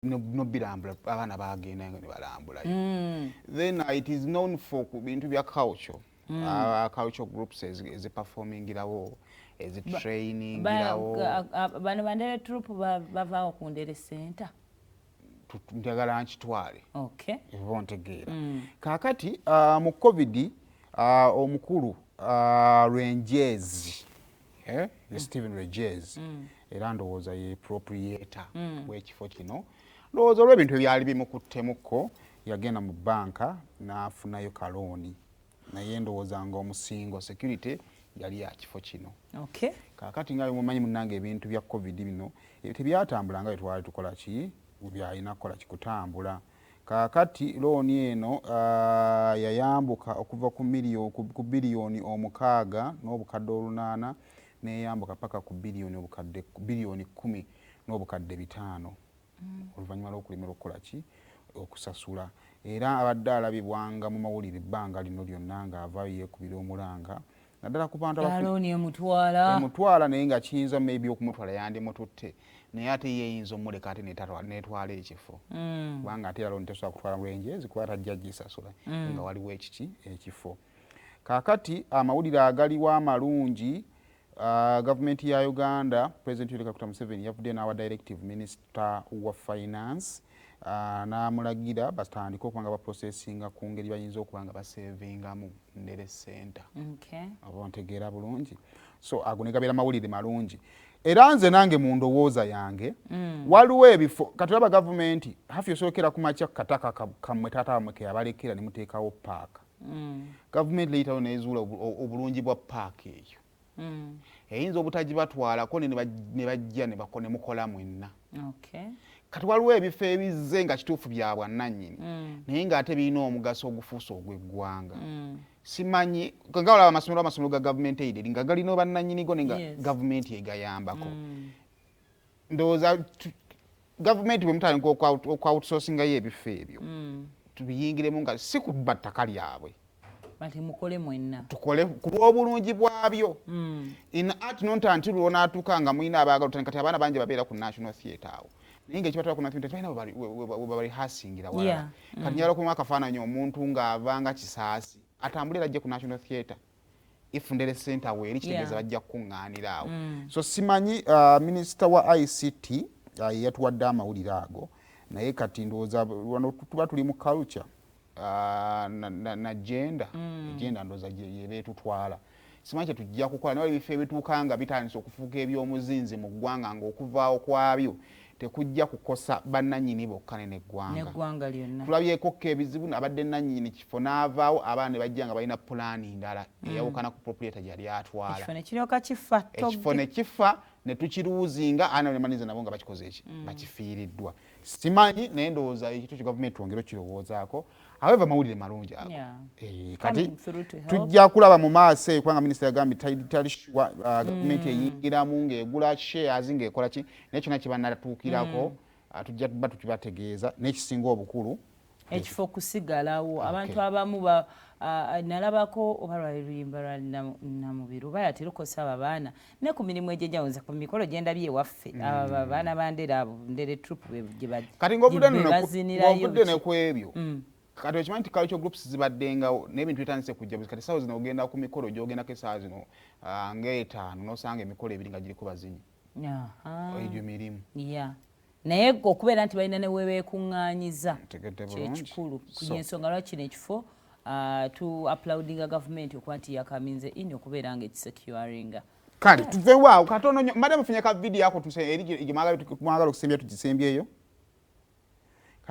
Nobirambula, abaana bagenda ne balambulayo. Then it is known for ku bintu bya culture, culture groups eziperformingirawo, ezitrainingirawo. Bano ba Ndere Troupe bavaawo ku Ndere Center. Njagala nkitwale oba ontegeera. Kaakati mu COVID, omukulu Rwenjezi, eh? Stephen Rwenjezi, era ndowooza ye proprietor w'ekifo kino. Ndowooza olw'ebintu ebyali bimukuttemukko, yagenda mu banka n'afunayo ka loan, naye ndowooza nga omusingo security yali ya kifo kino. Kaakati nga mumanyi munnange, ebintu bya COVID bino tebyatambula nga bwe twali tukola ki, byalina kukola kikutambula. Kaakati loan eno yayambuka okuva ku 6.8 biliyoni neyambuka paka ku biliyoni obukadde 10.5 biliyoni, oluvannyuma lw'okulemera okukola ki, okusasula. Era abadde alabibwanga mu mawulire ebbanga lino lyonna ng'avaayo yeekubira omulanga, naddala ku bantu loan emutwala. Emutwala, naye nga kiyinza maybe okumutwala yandimututte, naye ate ye eyinza omuleka ate netwala ekifo, kubanga ate era loan tesobola kutwala Lwenjezi kuba tajja gisasula nga waliwo ekiki, ekifo. Kaakati amawulire agaliwo amalungi, gavumenti ya Uganda, President Yoweri Kaguta Museveni yavuddeyo n'awa directive minister wa finance, n'amulagira batandike okuba nga baprocessinga ku ngeri bayinza okuba nga basavingamu Ndere Center. Oba ontegeera bulungi? So ago ne gabeera mawulire malungi. Era nze nange mu ndowooza yange, waliwo ebifo kati olaba gavumenti hafi osookera ku makya kataka kammwe taata wammwe keyabalekera ne muteekawo paaka. Gavumenti leyitawo nezuula obulungi bwa paaka eyo, eyinza obutagibatwalako ne bajja ne mukola mwenna. Kati waliwo ebifo ebizze nga kituufu bya bwannannyini, naye ng'ate birina omugaso ogufuuse ogw'eggwanga. Simanyi nga olaba amasomero ga gavumenti aided nga galina bannannyinigo, naye nga gavumenti egayambako. Ndowooza gavumenti bwe mutandika okwoutsourcingayo ebifo ebyo, tubiyingiremu nga si kubba ttaka lyabwe. Bati mukole mwenna. Tukole ku lw'obulungi bwabyo. In art not until lwonaatuuka nga mulina abaagala otandika. Kati abaana bangi babeera ku National Theatre awo, naye nga ekibatwala ku National Theatre balina we barehearsingira walala. Kati njagala okumu akafaananyi, omuntu ng'ava nga Kisaasi atambulira ajje ku National Theatre, if Ndere Center weeri, kitegeeza bajja kukuŋŋaanira awo. So simanyi, minisita wa ICT ye yatuwadde amawulire ago, naye kati ndowooza wano tuba tuli mu culture na gender. Gender ndowooza yeba etutwala. Simanyi kyetujja kukola, naye ebifo ebituuka nga bitandise okufuuka ebyomuzinzi mu ggwanga, ng'okuvaawo kwabyo tekujja kukosa bannannyini bokka ne neggwanga. Neggwanga lyonna. Tulabyekokko ebizibu, abadde nannyini kifo n'avaawo, abaana ne bajja nga balina pulaani ndala eyawukana ku proprietor gyali atwala. Ekifo ne kiryoka kifa. Ekifo ne kifa ne tukiruuzinga, aana nemaniza nabo nga bakikoze eki, bakifiiriddwa. Simanyi, naye ndowooza ekintu kyo gavumenti twongere okirowoozaako. However, mawulire malungi ago. Eh, kati Coming through to help. Tujja kulaba mu maaso eyo, kubanga minisita yagambye tali sure, gavumenti eyingiramu ng'egula shares, ng'ekola ki, naye kyonna kyebanatuukirako, tujja tuba tukibategeeza. N'ekisinga obukulu, ekifo kusigalawo. Abantu abamu nalabako oba lwali luyimba lwa Namubiru oba yati lukosa abo abaana ne ku mirimu egy'enjawulo. Nze ku mikolo gye ndabye ewaffe, abo abaana ba Ndere, abo Ndere Troupe gye Kati ng'ovudde gye nno bazinirayo. Ng'ovudde ne ku ebyo, kati okimanyi nti culture groups zibaddengawo n'ebintu bitandise kujja buzi. Kati essaawa zino ogenda ku mikolo gy'ogendako essaawa zino ng'etaano, n'osanga emikolo ebiri nga giriko bazinyi. Egyo mirimu. Yeah. Naye okubeera nti balina ne webeekuŋŋaanyiza Ntegedde bulungi. kyekikulu. So, yensonga lwaki kino ekifo tu applaudinga gavumenti okuba nti yakaminze in okubeera nga ekisecuringa. Kale tuvewo awo katono nnyo. Mbadde mufunye ka vidiyo ako tuse eri gye mwagala okusembya, tugisembyeyo.